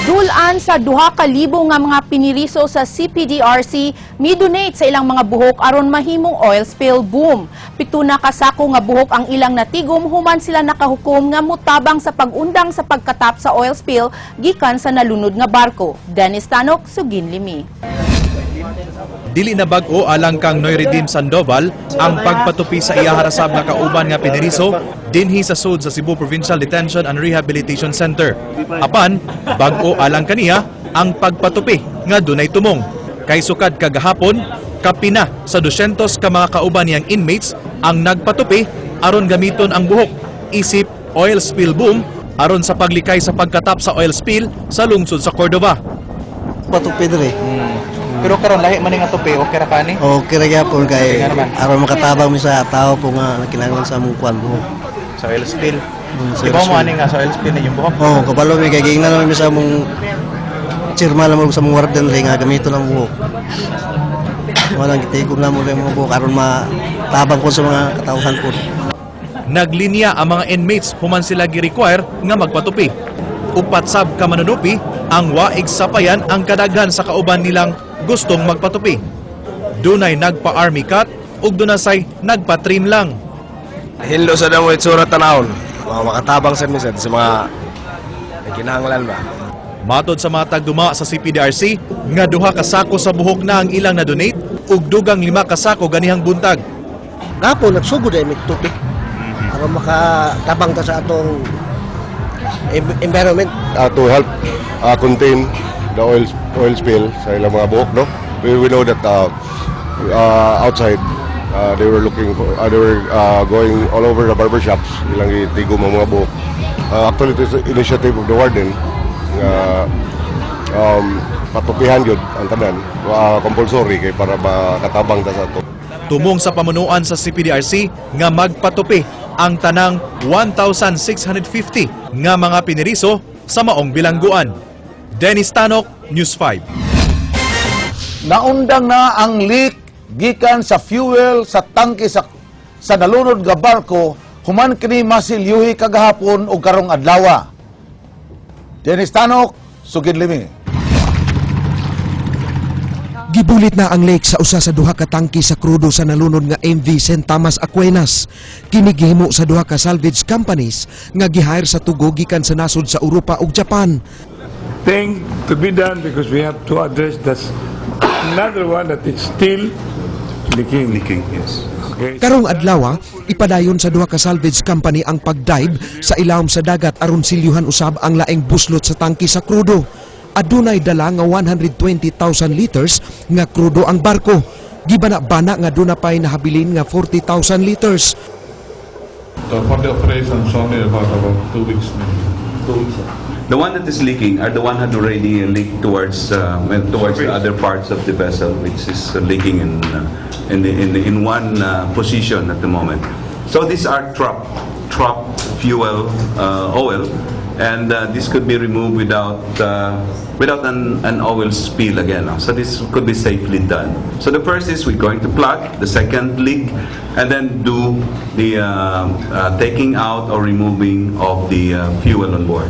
Dulan sa 2,000 nga mga piniriso sa CPDRC mi-donate sa ilang mga buhok aron mahimong oil spill boom. 7 na kasako nga buhok ang ilang natigom human sila nakahukom nga mutabang sa pag-undang sa pagkatap sa oil spill gikan sa nalunod nga barko. Dennis Tanok, Sugin Limi. Dili na bag-o alang kang Noyredim Sandoval ang pagpatupi sa iya harasab nga kauban nga piniriso dinhi sa sud sa Cebu Provincial Detention and Rehabilitation Center. Apan, bag-o alang kaniya ang pagpatupi nga dunay tumong. Kay sukad kagahapon, kapina sa 200 ka mga kauban niyang inmates ang nagpatupi aron gamiton ang buhok isip oil spill boom aron sa paglikay sa pagkatap sa oil spill sa lungsod sa Cordova. Patupi diri. Pero karon lahi man nga tupi, okay ra kani? Okay ra gyapon kay Nga naman. Aron makatabang mi sa tao po nga kinahanglan sa among kuan buhok. Sa oil spill. Sa Di ba oil mo spill. ani nga sa oil spill na yung buhok? Oh, kabalo mi kay giingnan naman mi sa among chairman namo sa among warden diri nga gamiton ang buhok. Walang gitigom namo lang mga buhok aron matabang po sa mga katawhan po. Naglinya ang mga inmates human sila gi-require nga magpatupi. Upat sab ka manunupi ang waig sapayan ang kadaghan sa kauban nilang gustong magpatupi. Dunay nagpa-army cut ug dunasay nagpa-trim lang. Hinlo sa damo itsura tanawon. Mga makatabang sa minsan sa mga kinahanglan ba. Matod sa mga tagduma sa CPDRC, nga 2 ka sako sa buhok na ang ilang na-donate ug dugang 5 ka sako ganihang buntag. Gapon nagsugod ay migtupi aron makatabang ta sa atong environment. To help contain the oil spill sa ilang mga buhok, no? We know that outside they were looking for they were going all over the barber shops, ilang itigom ang mga buhok. Actually, it is the initiative of the warden nga patupihan yun ang tanan, compulsory kay para makatabang ta sa ato. Tumong sa pamunuan sa CPDRC nga magpatupi ang tanang 1,650 nga mga piniriso sa maong bilangguan. Dennis Tanok, News 5. Naundang na ang leak gikan sa fuel sa tangke sa nalunod nga barko human kini masilyuhi kagahapon og karong adlaw. Dennis Tanok, Sugid Limi. Gibulit na ang leak sa usa sa duha ka tangki sa krudo sa nalunod nga MV St. Thomas Aquinas. Kini gihimo sa duha ka salvage companies nga gihire sa tugo gikan sa nasod sa Europa ug Japan. Thing to be done because we have to address this another one that is still leaking. Leaking, yes. Okay. Karong adlaw, ipadayon sa duha ka salvage company ang pagdive sa ilawom sa dagat aron silyuhan usab ang laing buslot sa tangki sa krudo. Adunay dala nga 120,000 liters nga krudo ang barko. Gibana-bana nga duna pay nahabilin nga 40,000 liters. So for the operations, only about 2 weeks maybe. 2 weeks. The one that is leaking are the one had already leaked towards well, towards the other parts of the vessel, which is leaking in in, the, in, the, in one position at the moment. So these are trap fuel oil, and this could be removed without an oil spill again, no? So this could be safely done. So the first is we're going to plug the second leak, and then do the taking out or removing of the fuel on board.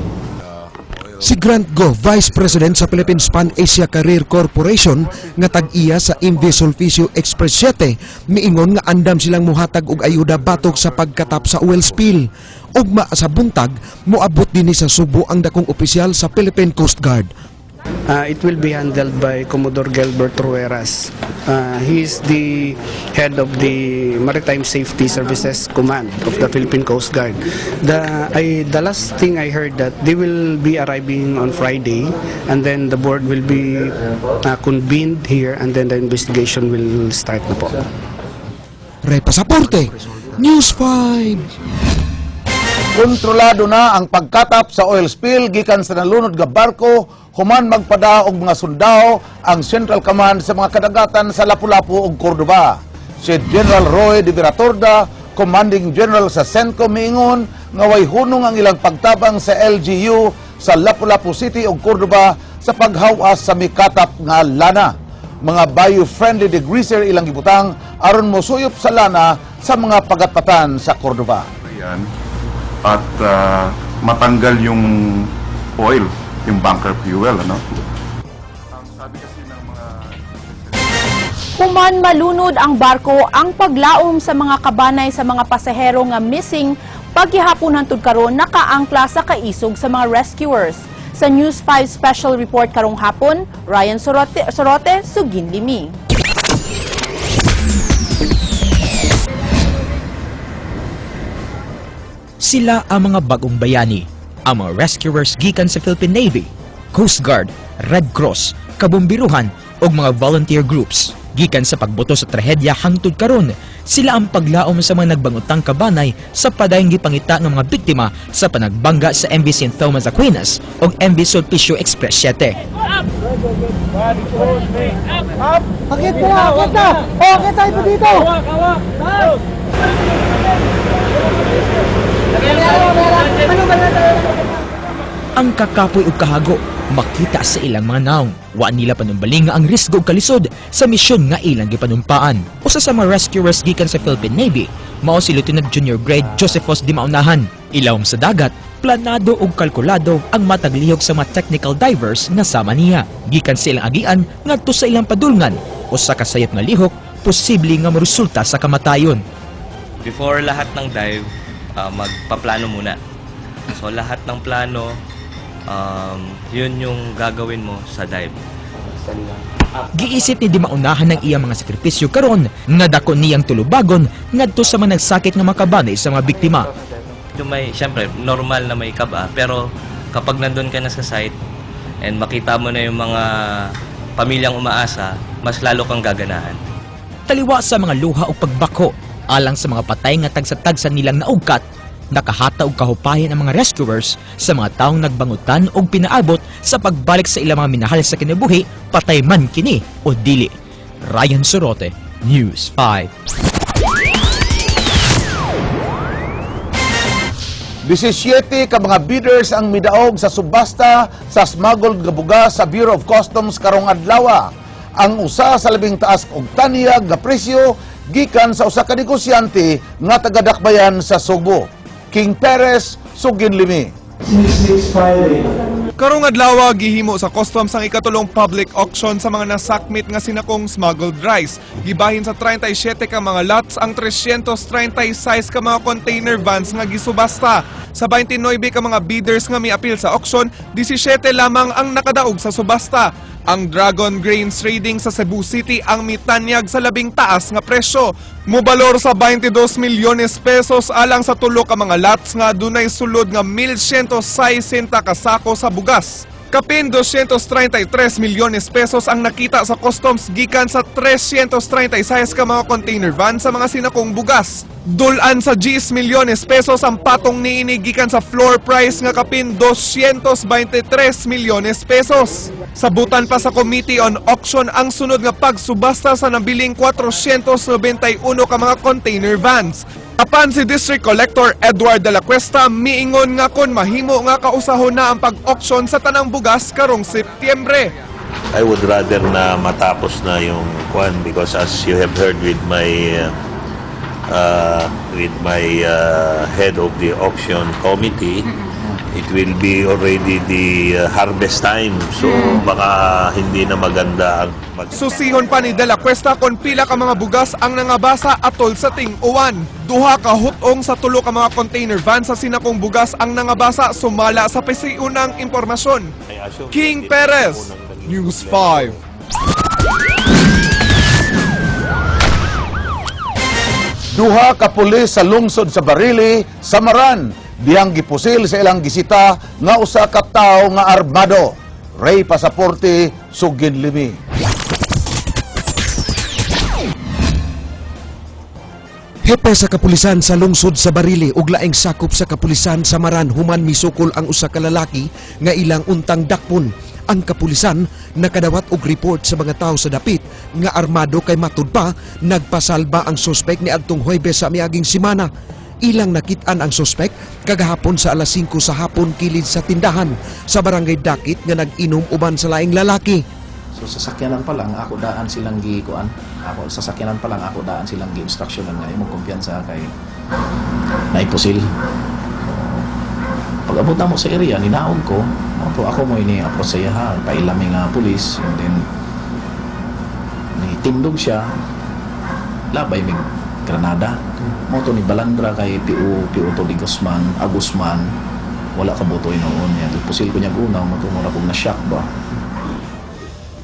Si Grant Go, Vice President sa Philippine Span Asia Carrier Corporation nga tag-iya sa MV Sulpicio Express 7, miingon nga andam silang muhatag og ayuda batok sa pagkatap sa oil spill. Ugma sa buntag, moabot dinhi sa Subo ang dakong opisyal sa Philippine Coast Guard. It will be handled by Commodore Gilbert Rueras. He is the head of the Maritime Safety Services Command of the Philippine Coast Guard. The last thing I heard that they will be arriving on Friday and then the board will be convened here and then the investigation will start na po. Ray Pasaporte, News 5. Kontrolado na ang pagkatap sa oil spill gikan sa nalunod nga barko human magpada og mga sundao ang Central Command sa mga kadagatan sa Lapu-Lapu ug Cordova. Si General Roy de Viratorda, Commanding General sa CENTCOM, miingon nga way hunong ang ilang pagtabang sa LGU sa Lapu-Lapu City ug Cordova sa paghawas sa mikatap nga lana. Mga bio-friendly degreaser ilang gibutang aron mosuyop sa lana sa mga pagatpatan sa Cordova. Yan. At matanggal yung oil. yung bunker fuel, ano? Human malunod ang barko, ang paglaom sa mga kabanay sa mga pasahero nga missing paghihapon hantud karon nakaangkla sa kaisog sa mga rescuers. Sa News 5 Special Report karong hapon, Ryan Sorote, Sorote Suginlimi. Sila ang mga bagong bayani, ang mga rescuers gikan sa Philippine Navy, Coast Guard, Red Cross, kabumbiruhan ug mga volunteer groups. Gikan sa pagbuto sa trahedya hangtod karon, sila ang paglaom sa mga nagbangutang kabanay sa padayong gipangita ng mga biktima sa panagbangga sa MV St. Thomas Aquinas ug MV Sulpicio Express 7. Up! Akit na! Akit na! Oh, akit tayo pa dito! Ang kakapoy ug kahago makita sa ilang mga naong. Wa nila panumbaling nga ang risgo ug kalisod sa misyon nga ilang gipanumpaan. Usa sa mga rescuers gikan sa Philippine Navy, mao si Lieutenant Junior Grade Josephus Di Maunahan. Ilawom sa dagat, planado ug kalkulado ang mataglihok sa mga technical divers nga sama niya. Gikan sa ilang agian ngadto sa ilang padulngan, usa ka sayop nga lihok posible nga moresulta sa kamatayon. Before lahat ng dive, magpaplano muna. So lahat ng plano, yun yung gagawin mo sa dive. Giisip ni Di Maunahan ng iyang mga sakripisyo karon nga dako niyang tulubagon ngadto sa mga nagsakit nga mga kabanay sa mga biktima. Yung may, syempre, normal na may kaba, pero kapag nandun ka na sa site and makita mo na yung mga pamilyang umaasa, mas lalo kang gaganahan. Taliwa sa mga luha o pagbako alang sa mga patay nga tagsa-tagsa nilang naugkat, nakahata og kahupayan ang mga rescuers sa mga taong nagbangutan og pinaabot sa pagbalik sa ilang mga minahal sa kinabuhi, patay man kini o dili. Ryan Sorote, News 5. 17 ka mga bidders ang midaog sa subasta sa smuggled nga bugas sa Bureau of Customs karong adlaw. Ang usa sa labing taas og tanyag nga presyo gikan sa usa ka negosyante nga taga-Dakbayan sa Sugbo. King Perez, Suginlimi. Karong adlaw gihimo sa customs ang ikatulong public auction sa mga nasakmit nga sinakong smuggled rice. Gibahin sa 37 ka mga lots ang 336 ka mga container vans nga gisubasta. Sa 29 ka mga bidders nga miapil sa auction, 17 lamang ang nakadaog sa subasta. Ang Dragon Grains Trading sa Cebu City ang mitanyag sa labing taas nga presyo. Mubalor sa 22 milyones pesos alang sa tulo ka mga lots nga dunay sulod nga 1,160 ka sako sa bugas. Kapin 233 milyones pesos ang nakita sa customs gikan sa 336 ka mga container van sa mga sinakong bugas. Dulan sa 10 milyones pesos ang patong niini gikan sa floor price nga kapin 223 milyones pesos. Sabutan pa sa Committee on Auction ang sunod nga pagsubasta sa nabiling 491 ka mga container vans. Apan si District Collector Edward de la Cuesta miingon nga kon mahimo nga kausahon na ang pag-auction sa tanang bugas karong Setyembre. I would rather na matapos na yung kwan because as you have heard with my head of the auction committee, it will be already the harvest time. So baka hindi na maganda ang mag Susihon pa ni De La Cuesta kon pila ka mga bugas ang nangabasa atol sa ting-uwan. Duha ka hutong sa tulo ka mga container van sa sinakong bugas ang nangabasa sumala sa pesiunang impormasyon. King Perez, News 5. Duha ka pulis sa lungsod sa Barili, Samaran, diyang gipusil sa ilang gisita nga usa ka tawo nga armado. Ray Pasaporte, Suginlimi. Hepe sa kapulisan sa lungsod sa Barili ug laing sakop sa kapulisan sa Maran human misukol ang usa ka lalaki nga ilang untang dakpon. Ang kapulisan nakadawat og report sa mga tawo sa dapit nga armado kay matud pa nagpasalba ang suspek ni adtong Huwebes sa miaging semana. Ilang nakit-an ang suspek kagahapon sa alas 5 sa hapon kilid sa tindahan sa barangay Dakit nga nag-inom uban sa laing lalaki. So sa sakyanan pa lang ako daan silang gi kuan. Ako sa sakyanan pa lang ako daan silang gi instructionan nga imong kumpiyansa kay naipusil. So, pag abot namo sa area ninaog ko. Mao to ako mo ini approach sa iya ha, paila mi nga pulis, and then ni tindog siya, labay mig granada. Mao to ni balandra kay PO PO to di Guzman, Agusman, wala ka buto noon niya. Pusil ko niya una, mao to mura kog na shock ba.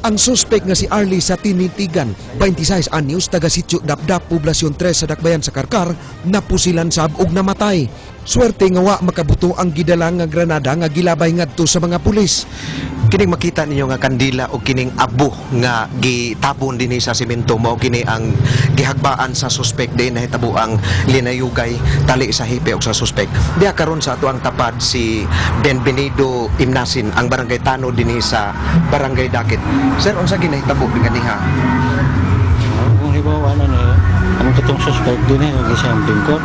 Ang suspect nga si Arlie sa Tinintigan, 26 anyos, taga Sitio Dapdap, Poblasyon 3 sa Dakbayan sa Karkar, napusilan sab og namatay. Swerte nga wa makabuto ang gidala nga granada nga gilabay ngadto sa mga pulis. Kining makita ninyo nga kandila o kining abo nga gitapon dinhi sa simento, mao kini ang gihagbaan sa suspect din nahitabo ang linayugay tali sa hipe og sa suspect. Diha karon sa ato ang tapad si Benvenido Imnasin, ang barangay tanod dinhi sa Barangay Dakit. Sir, unsa ginahitabo ganiha? Kung halimbawa na ni, ang katong suspect din eh, lagi siya ang lingkod.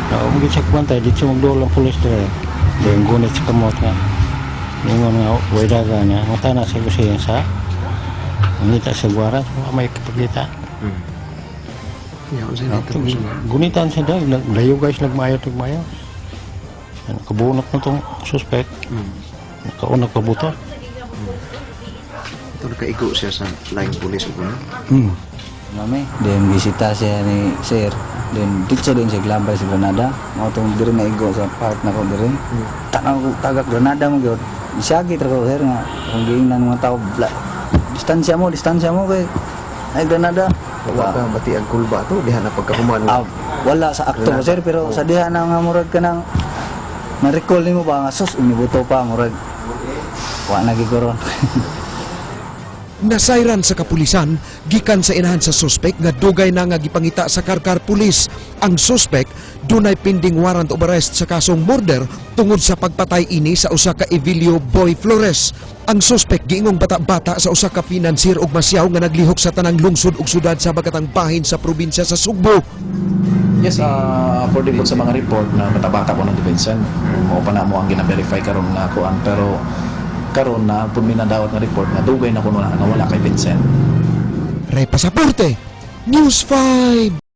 Kung siya kumantay, dito magduol ang pulis dire. Then gunit sa kamot nga. Ingon nga, way daga niya. Mata na sa siya sa ngita sa guwara, may kapagita. Ya, unsa nahitabo sa Gunitan siya dahil, layo guys, nagmayo, nagmayo. Kabunok na tong suspect. Nakaunag pabuto. Ito nakaigo siya sa line police ug ano? Mami, then bisita siya ni sir. Then dito din siya glabay sa Granada. Mao tong diri na igo sa part na ko diri. Tanaw ko tagak Granada mo gyud. Isagi tra ko, sir, nga kung giingnan mga tao, distansya mo kay ay Granada. Wa ka bati ang kulba to diha na pagkahuman? Ah, wala sa akto ko, sir, pero sa diha na nga murag ka nang ma-recall nimo ba nga sus umibuto pa, murag wa na gyud ko ron. Nasayran sa kapulisan gikan sa inahan sa suspek nga dugay na nga gipangita sa Karkar Police. Ang suspek dunay pending warrant of arrest sa kasong murder tungod sa pagpatay ini sa usa ka Evilio Boy Flores. Ang suspek giingong bata-bata sa usa ka financier og masyaw nga naglihok sa tanang lungsod ug syudad sa bagatang bahin sa probinsya sa Sugbo. Yes, according po sa mga report na bata-bata ko ng Vincent, mao pa na mo ang gina-verify karon nga kuan, pero karon na pud mi nadawat nga report nga dugay na kuno na nga wala kay Vincent. Ray Pasaporte, News 5.